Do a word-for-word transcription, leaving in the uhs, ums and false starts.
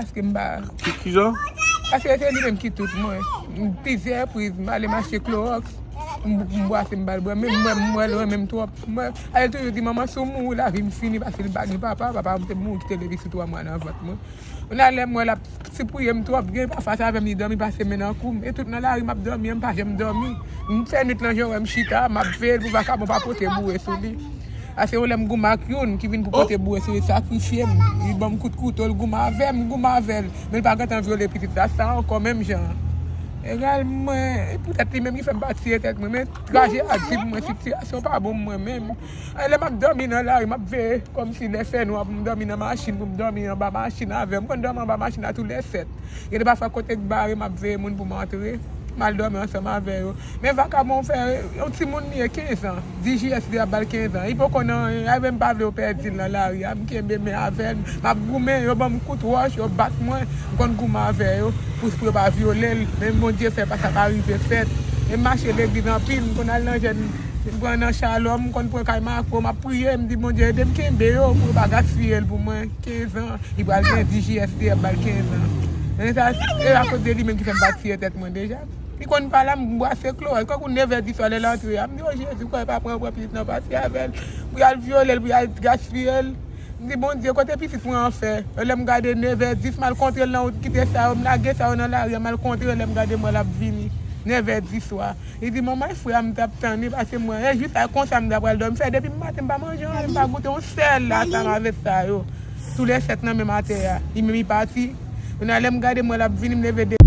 Paske m pa. Ki, ki jan? Paske se li menm ki tout mwen. M plizyè repriz, m ale m achte klowòks. M, m bwase, m ba l bwè. Men m wè, m wè l renmen m twòp. M wè, ale toujou di, "Manman, si w mouri, lavi m fini," paske li pa gen papa. Papa m te mouri, kite levi sou twa mwa nan vant mwen. Kounye a lè m wè l ap sipriye m twòp, gen pafwa se avè m li dòmi, pase men nan kou m. E tout nan lari m ap dòmi, m pa janm dòmi. M fè nwit lan, jan wè m chita, m ap veye l pou vakabon pa pote boure sou li. Ase yo lè m goumen ak youn ki vin pou pote boure sou li, sakrifye m. Li ban m kout kouto, l goumen avè m, m goumen avè l. Men l pa gentan vyole pitit la, sa ankò menm jan. Egal mwen, e poutèt li menm ki fè m pa tiye tèt mwen, men traje a di pou mwen, sitiyasyon pa bon pou mwen menm. Lè m ap dòmi nan lari, m ap veye kòmsi lè fè nwa pou m dòmi nan machin, pou m dòmi anba machin avè l. M konn dòmi anba machin la tou lè sèt. Gen de pafwa kote k bare, m ap veye moun pou m antre. M al dòmi ansanm avè yo. Men vakabon fè yon timoun li ye, kenz an. D J S D ap ba l kenz an. Li poko nan anyen. Avè m pa vle yo pèdi l nan lari a. M kenbe men avè l. M ap goumen. Yo ban m kout wòch, yo bat mwen. M konn goumen avè yo. Pou, pou yo pa vyole l. Men Bondye fè pa sa pa rive fèt. E m mache legliz anpil. M konn al nan jèn. M pran nan chalò. M konn pran kay Mako. M ap priye. M di, "Bondye, ede m kenbe yo. Pou yo pa gaspiye l pou mwen." Kenz an. Li pral gen D J S D ap ba l kenz an. Men sa, e akoz de li menm ki fè m pa tiye tèt mwen deja. Li konn pa la, m bwase klowòks. Kankou nevè di swa lè l antre a. M di, "O Jezi, kwè pa pran, pran pitit nan pase avè l." Pou y al vyole l, pou y al gaspiye l. M di, "Bondye, kote pitit mwen an fè?" Lè m gade nevè dis, m al kontre l nan wout, kite sa yo, m lage sa yo nan lari a, m al kontre l, lè m gade m wè l ap vini. Nevè dis swa. Li di, "Manman, e frè a m t ap tann li, pase mwen, e jis a konsa m ta pral dòmi." Fè depi maten m pa manje anyen, m pa goute yon sèl la, sa m avèk sa yo. Tou lè sèt nan menm atè a. Li menm li pati. Kounye a lè m gade m wè l ap vini, m leve